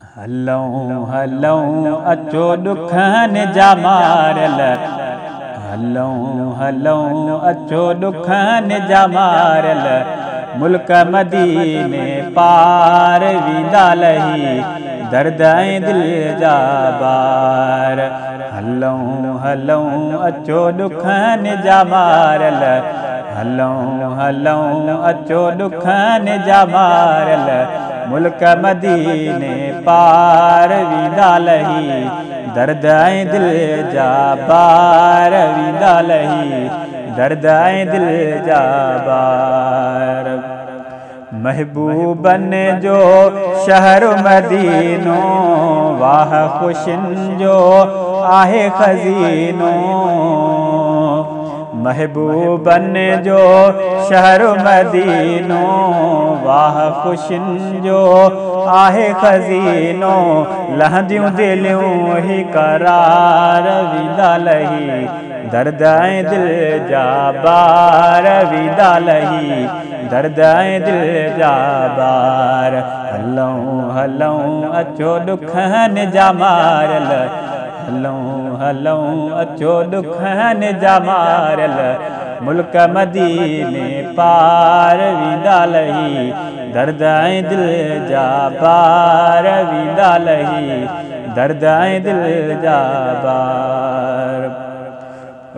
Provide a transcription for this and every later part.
हलूं हलूं अचो ॾुखनि जा मारियल, हलूं हलूं अचो ॾुखनि जा मारियल, मुल्क मदीने पार वेंदा लही दर्द ऐं दिलि जा बार। हलूं हलूं अचो ॾुखनि जा मारियल, हलूं हलूं अचो ॾुखनि जा मारियल, मुल्क मदीने पार वेंदा लही दर्द ऐं दिलि जा बार वेंदा लही दर्द ऐं दिलि जा बार। महबूबनि जो शहर मदीनो, वाह ख़ुशियुनि जो आहे ख़ज़ीनो। महबूबनि जो शहर मदीनो, वाह ख़ुशियुनि जो आहे ख़ज़ीनो। लहंदियूं दिलियूं ही करार वेंदा लही दर्द ऐं दिलि जा बार वेंदा लही दर्द ऐं दिलि जा बार। हलूं हलूं अचो ॾुखनि जा मारियल, हलूं हलूं अचो ॾुखनि जा मारियल, मुल्क मदीने पार वेंदा लही दर्द ऐं दिलि जा बार वेंदा लही दर्द ऐं दिलि जा बार।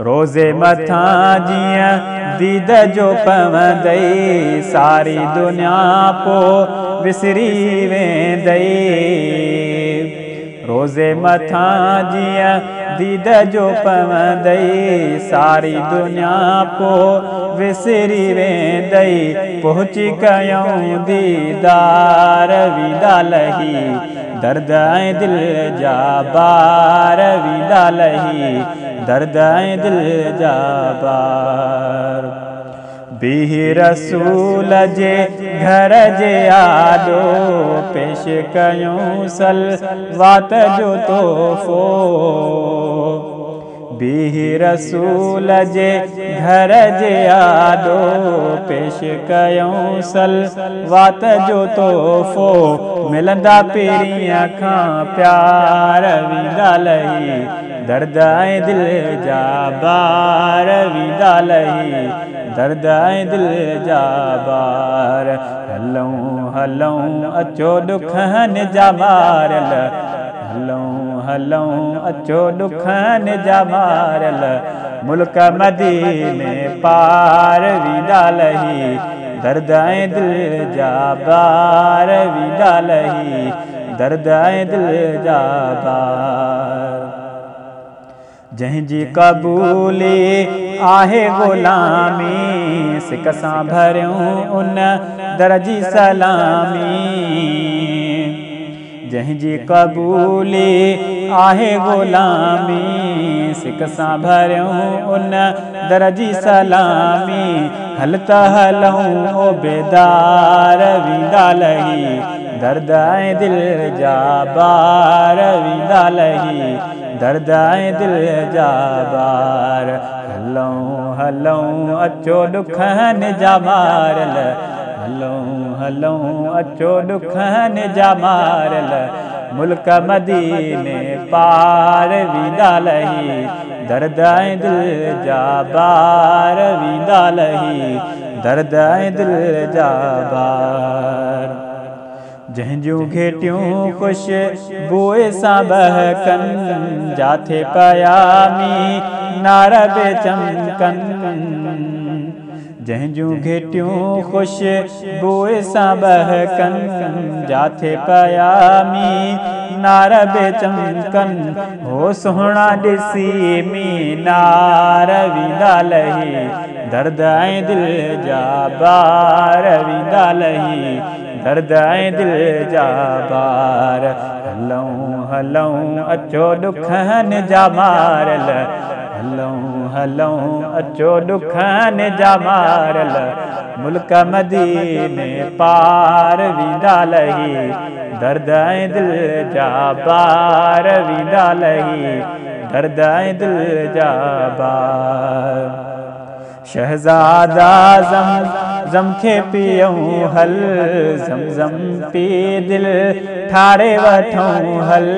रोज़े मथां जीअं दीद जो पवंदई, सारी दुनिया पोइ विसरी वेंदई। रोज़े मथां जीअं दीद जो पवंदई, सारी दुनिया पोइ विसरी वेंदई। पहुची कयूं दीदार वेंदा लही दर्द ऐं दिलि जा बार वेंदा लही दर्द ऐं दिलि जा बार। बीह रसूल जे घर जे आॾो पेश कयूं सलवात जो तोहफ़ो। बीह रसूल जे घर जे आॾो पेश कयूं सलवात जो तोहफ़ो। मिलंदा पीरीअ खां प्यार वेंदा लही दर्द ऐं दिलि जा बार वेंदा लही दर्द ऐं दिलि जा बार। हलूं हलूं अचो ॾुखनि जा मारियल, हलूं हलूं अचो ॾुखनि जा मारियल, मुल्क मदीने पार वेंदा लही दर्द ऐं दिलि जा बार वेंदा लही दर्द ऐं दिलि जा बार। जंहिंजी क़बूली आहे ग़ुलामी, सिक सां भरियूं उन दर जी सलामी। जंहिंजी क़बूली आहे ग़ुलामी, सिक सां भरियूं उन दर जी सलामी। हल त हलूं ओ बेदार वेंदा लही दर्द ऐं दिलि जा बार वेंदा लही दर्द ऐं दिलि जा बार। हलूं हलूं अचो ॾुखनि जा मारियल, हलूं हलूं अचो ॾुखनि जा मारियल, मुल्क मदीने पार वेंदा लही दर्द ऐं दिलि जा बार वेंदा लही दर्द ऐं दिलि जा बार। जंहिंजूं घेटियूं ख़ुशबूअ सां बहकनि, जाथे पिया मीनार बि चमकनि। जंहिंजूं घेटियूं ख़ुशबूअ सां बहकनि, जाथे पिया मीनार बि चमकनि। हो सुहिणा ॾिसी मीनार वेंदा लही दर्द ऐं दिलि जा बार वेंदा लही दर्द ऐं दिलि जा बार। हलूं हलूं अचो ॾुखनि जा मारियल, हलूं हलूं अचो ॾुखनि जा मारियल, मुल्क मदीने पार वेंदा लही दर्द ऐं दिलि जा बार वेंदा लही दर्द ऐं दिलि जा बार। शहज़ादा आज़म زم کي پيئون هل، زم زم پي دل ٺاري وٺون هل.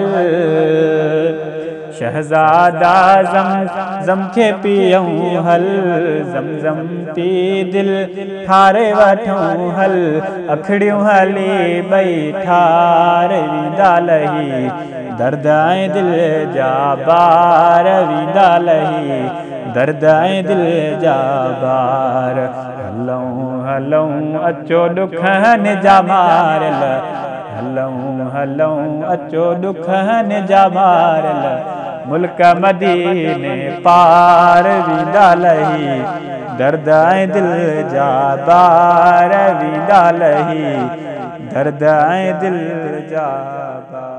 شهزادا زم زم کي پيئون هل، زم زم پي دل ٺاري وٺون هل. اکڙيون هلي ٻئي ٺار ويندا لهي، درد ۽ دل جا بار ويندا لهي، درد ۽ دل جا بار. هلون هلون اچو ڏکن جا ماريل، هلون هلون اچو ڏکن جا ماريل، ملڪ مديني پار ويندا لهي، درد ۽ دل جا بار ويندا لهي، درد ۽ دل جا بار.